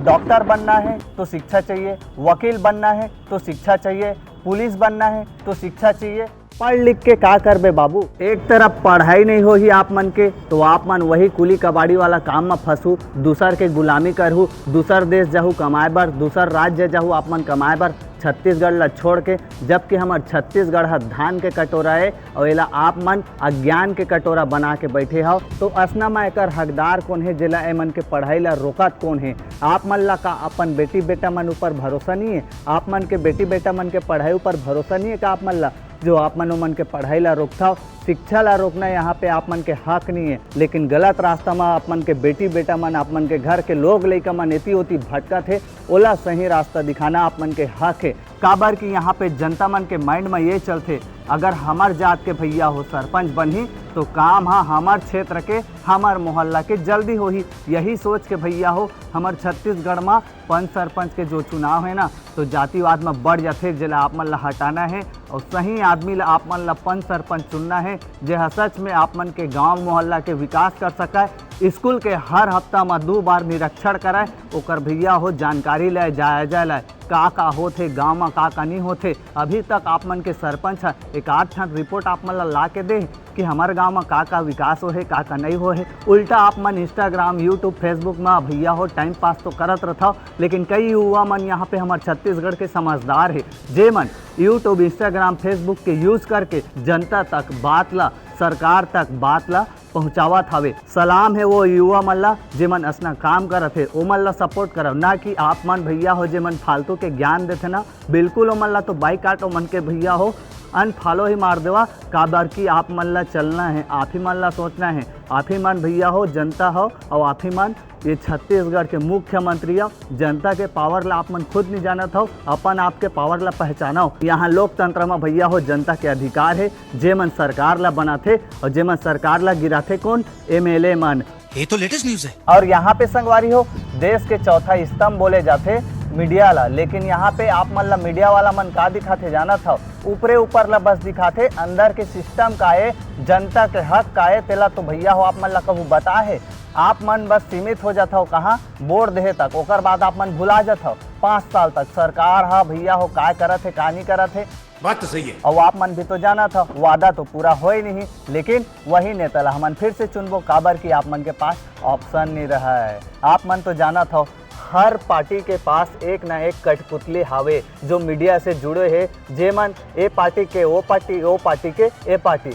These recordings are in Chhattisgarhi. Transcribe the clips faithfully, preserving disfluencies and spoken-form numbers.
डॉक्टर बनना है तो शिक्षा चाहिए, वकील बनना है तो शिक्षा चाहिए, पुलिस बनना है तो शिक्षा चाहिए। पढ़ लिख के का करबे बाबू? एक तरफ पढ़ाई नहीं होही आप मन के, तो आप मन वही कुली कबाड़ी वाला काम म फंसू, दूसर के गुलामी करहू, दूसर देश जाहू कमाए बर, दूसर राज्य जाहू आप मन कमाए बर, छत्तीसगढ़ ला छोड़ के। जबकि हमर छत्तीसगढ़ ह धान के कटोरा ए, अउ एला आप मन अज्ञान के कटोरा बना के बैठे हव। तो असना म एकर हकदार कोन हे, जेला एमन के पढ़ाई ला रोकत कोन हे? आप मन ला का अपन बेटी बेटा मन ऊपर भरोसा नहीं है? आप मन के बेटी बेटा मन के पढ़ाई ऊपर भरोसा नहीं है का आप मन ला, जो आप मन ओमन के पढ़ाई ला रोकथव? शिक्षा ला रोकना यहाँ पे आप मन के हक नहीं है, लेकिन गलत रास्ता में आप मन के बेटी बेटा मन, आप मन के घर के लोग लइका मन एती ओती भटकत हे, ओला सही रास्ता दिखाना आप मन के हक है। काबर कि यहाँ पे जनता मन के माइंड में ये चलथे, अगर हमर जात के भैया हो सरपंच बनही, तो काम ह हमर क्षेत्र के, हमर मोहल्ला के जल्दी होही। यही सोच के भैया हो, हमर छत्तीसगढ़ में पंच सरपंच के जो चुनाव है ना, तो जातिवाद में बढ़ जाथे, जेला आप मन ला हटाना है और सही आदमी ला आप मन ला पंच सरपंच चुनना है, जे ह सच में आप मन के गांव मोहल्ला के विकास कर सकय। स्कूल के हर हफ्ता में दो बार निरीक्षण करय, ओकर भैया हो जानकारी लय, जायजा लय, का का होथे गांव में, का का नहीं होथे। अभी तक आप मन के सरपंच ह एक आध ठन रिपोर्ट आप मन ला ला के दे कि हमर गांव में का का विकास होहे, का का नहीं होहे। उल्टा आप मन Instagram, YouTube, Facebook में भैया हो टाइम पास तो करत रथव, लेकिन कई युवा मन यहाँ पे हमर छत्तीसगढ़ के समझदार हे, जे मन YouTube, Instagram, Facebook के यूज करके जनता तक बात ला, सरकार तक बात ला पहुँचावत हवे। सलाम है वो युवा मन ला, जेमन असना काम करत हे, ओमन ला सपोर्ट करव, ना कि आप मन भैया हो जेमन फालतू के ज्ञान देथे ना, बिल्कुल ओमन ला तो बाइकाट, ओमन के भैया हो अनफॉलो ही मार देवा। काबर कि आप मन ला चलना है, आप ही मन ला सोचना है, आप ही मन भैया हो जनता हो, और आप ही मन ये छत्तीसगढ़ के मुख्यमंत्री हो। जनता के पावर ला आप मन खुद नहीं जानत हो, अपन आप के पावर ला पहचानो। यहाँ लोकतंत्र में भैया हो जनता के अधिकार है, जेमन सरकार ला बनाथे और जेमन सरकार ला गिराथे कोन? एमएलए मन। ये तो लेटेस्ट न्यूज है। और यहाँ पे संगवारी हो, देश के चौथा स्तंभ बोले जाथे मीडिया ला, लेकिन यहाँ पे आप मन ला मीडिया वाला मन का दिखाथे जानत हव? ऊपरे ऊपर ला बस दिखाथे, अंदर के सिस्टम का ए, जनता के हक का ए, तेला तो भैया हो आप मन ला कहूँ बता है। आप मन बस सीमित हो जात हव कहाँ? वोट देहे तक, ओकर बाद आप मन भुला जात हव। पाँच साल तक सरकार हा भैया हो काय करत हे, का नहीं करत हे, बात तो सही है। और आप मन भी तो जानत हव, वादा तो पूरा होय नहीं, लेकिन वही नेता ला हमन फिर से चुनबो, काबर कि आप मन के पास ऑप्शन नहीं रहा है। आप मन तो जानत हव, हर पार्टी के पास एक ना एक कठपुतली हावे, जो मीडिया से जुड़े हे, जे मन ए पार्टी के ओ पार्टी, ओ पार्टी के ए पार्टी।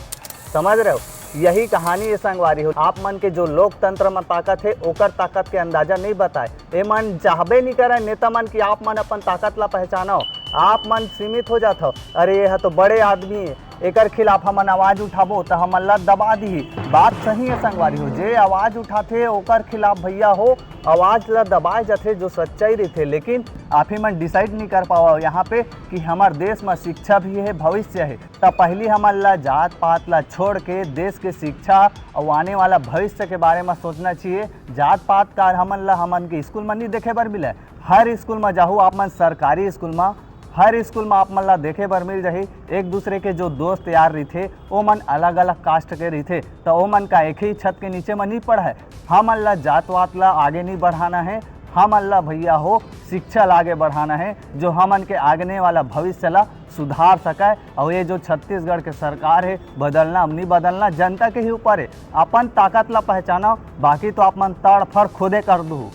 समझ रहे हो? यही कहानी ये संगवारी हो। आप मन के जो लोकतंत्र में ताकत है, ओकर ताकत के अंदाजा नहीं बताए। ए मन चाहबे नहीं करे नेता मन कि आप मन अपन ताकत ला पहचानो। आप मन सीमित हो जात हो। अरे, ये ह तो बड़े आदमी है, एकर खिलाफ हमन आवाज उठाबो त हमन ला दबा दिही। बात सही है संगवारी हो, जे आवाज उठाथे ओकर खिलाफ भैया हो आवाज ला दबाए जाथे, जो सच्चाई रहिथे। लेकिन आप ही मन डिसाइड नहीं कर पावा यहाँ पे कि हमार देश में शिक्षा भी है, भविष्य है। त पहली हमन ला जात पात ला छोड़ के देश के शिक्षा और आने वाला भविष्य के बारे में सोचना चाहिए। जात पात का हमन ला हमन के स्कूल में नहीं देखे बर मिले। हर स्कूल में जाहू आप मन, सरकारी स्कूल में, हर स्कूल में आप मन ला देखे बर मिल जाही, एक दूसरे के जो दोस्त यार रहिथे, ओ मन अलग अलग कास्ट के रहिथे, त ओ मन का एक ही छत के नीचे में नहीं पढ़े। हमन ला जात वात ला आगे नहीं बढ़ाना है, हमन ला भैया हो शिक्षा ला आगे बढ़ाना है, जो हमन के आगने वाला भविष्य ला सुधार सके। और ये जो छत्तीसगढ़ के सरकार है, बदलना नहीं बदलना जनता के ही ऊपर है। अपन ताकत ला पहचानो, बाकी तो आप मन तड़फड़ खुदे कर दू।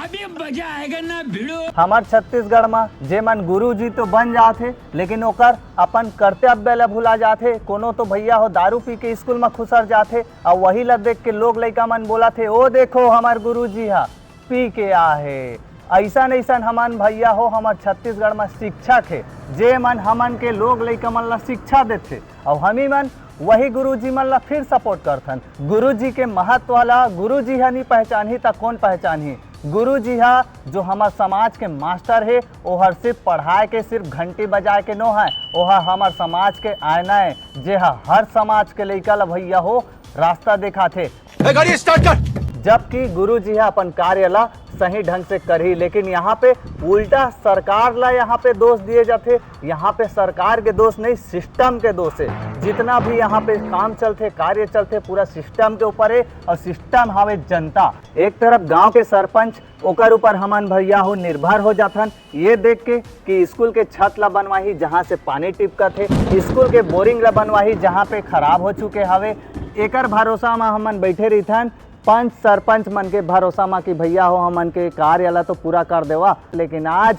अभी मजा आएगा ना भिड़ो। हमर छत्तीसगढ़ में जे मन गुरुजी तो बन जात हे, लेकिन ओकर अपन कर्तव्य ला भुला जात हे। कोनो तो भैया हो दारू पी के स्कूल में खुसर जात हे, और वही ला देख के लोग लइका मन बोलत हे, "ओ देखो हमर गुरुजी हा पी के आ हे।" ऐसन ऐसन हमन भैया हो, हमर छत्तीसगढ़ में शिक्षक हे, जे मन हमन के लोग लइका मन ला शिक्षा देथे, और हमी मन वही गुरुजी मन ला फिर सपोर्ट करथन। गुरुजी के महत्व ला गुरुजी ह नहीं पहचानही त कौन पहचानही? गुरुजी ह जो हमर समाज के मास्टर हे, ओहर सिर्फ पढ़ाए के, सिर्फ घंटी बजाए के नो है, ओह हमर समाज के आईना है, जे ह हर समाज के लइका ला भैया हो रास्ता दिखाथे। ए, गाड़ी स्टार्ट कर। जबकि गुरुजी ह अपन कार्य ला सही ढंग से करही, लेकिन यहाँ पे उल्टा सरकार ला यहाँ पे दोष दिए जाथे। यहाँ पे सरकार के दोष नहीं, सिस्टम के दोष है। जितना भी यहाँ पे काम चलथे, कार्य चलथे, पूरा सिस्टम के ऊपर है, और सिस्टम हवे जनता। एक तरफ गांव के सरपंच, ओकर ऊपर हमन भैया हो निर्भर हो जाथन, ये देख के कि स्कूल के छत ला बनवाही, जहाँ से पानी टिपकत हे, स्कूल के बोरिंग ला बनवाही, जहाँ पे खराब हो चुके हवे। एकर भरोसा म हमन बैठे रहिथन, पंच सरपंच मन के भरोसा म कि भैया हो, हमन के कार्य ला तो पूरा कर देवा। लेकिन आज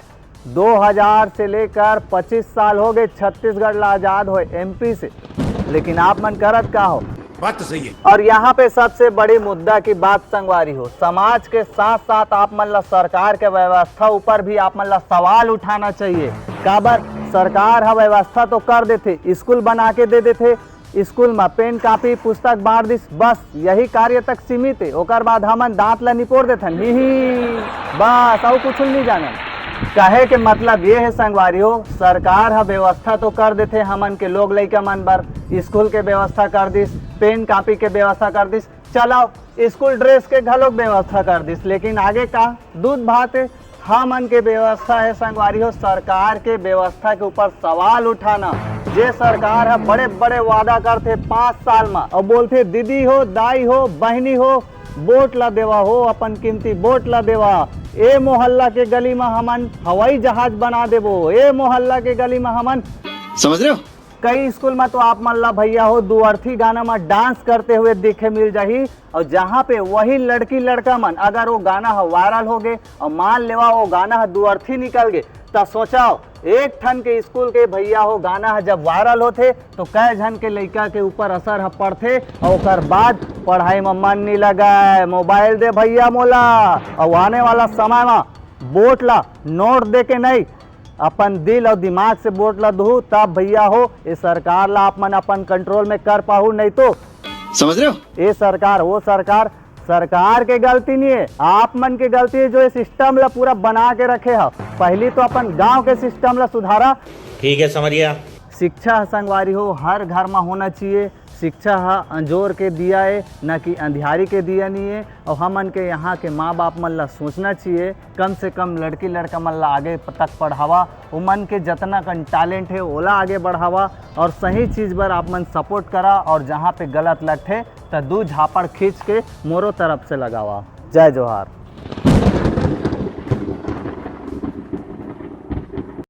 दो हज़ार से लेकर पच्चीस साल हो गए छत्तीसगढ़ ला आजाद होए एमपी से, लेकिन आप मन करत का हो? बात तो सही है। और यहाँ पे सबसे बड़ी मुद्दा की बात, संगवारी हो, समाज के साथ साथ आप मन ला सरकार के व्यवस्था ऊपर भी आप मन ला सवाल उठाना चाहिए। काबर सरकार ह व्यवस्था तो कर देथे, स्कूल बना के दे देथे, स्कूल म पेन, कॉपी, पुस्तक बांट दिस, बस यही कार्य तक सीमित है। ओकर बाद हमन दांत ला निपोर देथन, ही ही, बस, अउ कुछ नहीं जानन। कहे के मतलब ये है, संगवारी हो, सरकार ह व्यवस्था तो कर देथे हमन के लोग लइका मन बर, स्कूल के व्यवस्था कर दिस, पेन, कॉपी के व्यवस्था कर दिस, चलाओ, स्कूल ड्रेस के घलोक व्यवस्था कर दिस, लेकिन आगे का? दूध भात है। हमन के व्यवस्था है, संगवारी हो, सरकार के व्यवस्था के ऊपर सवाल उठाना। जे सरकार ह बड़े बड़े वादा करथे पाँच साल म, और बोलथे, "दीदी हो, दाई हो, बहिनी हो, वोट ला देवा हो, अपन कीमती वोट ला देवा। ए मोहल्ला के गली म हमन हवाई जहाज बना देबो, ए मोहल्ला के गली म हमन," समझ रहे हो? कई स्कूल म तो आप मन ला भैया हो, दू अर्थी गाना म डांस करते हुए दिखे मिल जाही। और जहाँ पे वही लड़की लड़का मन, अगर वो गाना ह वायरल हो गए और मान लेवा वो गाना ह दू अर्थी निकल गए, त सोचाओ, एक ठन के स्कूल के भैया हो गाना ह जब वायरल होथे, तो कै झन के लइका के ऊपर असर ह पड़थे और ओकर बाद पढ़ाई म मन नहीं लगाए, मोबाइल दे भैया मोला। और आने वाला समय म वोट ला नोट दे के नहीं, अपन दिल और दिमाग से वोट ला दहू, तब भैया हो, ये सरकार ला आप मन अपन कंट्रोल में कर पाहू, नहीं तो समझ रहे हो? ये सरकार, वो सरकार, सरकार के गलती नहीं है, आप मन के गलती है जो ये सिस्टम ला पूरा बना के रखे हो। पहली तो अपन गांव के सिस्टम ला सुधारा। ठीक है, समझ गया। शिक्षा ह, संगवारी हो, हर घर में होना चाहिए। शिक्षा ह अंजोर के दिया है, न कि अंधियारी के दिया नहीं है। और हमन के यहाँ के माँ बाप मन ला सोचना चाहिए, कम से कम लड़की लड़का मन ला आगे तक पढ़ावा, उमन के जतना कन टैलेंट है, ओला आगे बढ़ावा, और सही चीज़ बर आप मन सपोर्ट करा, और जहाँ पे गलत लगथे, त दू झापड़ खींच के मोरो तरफ से लगावा। जय जोहार।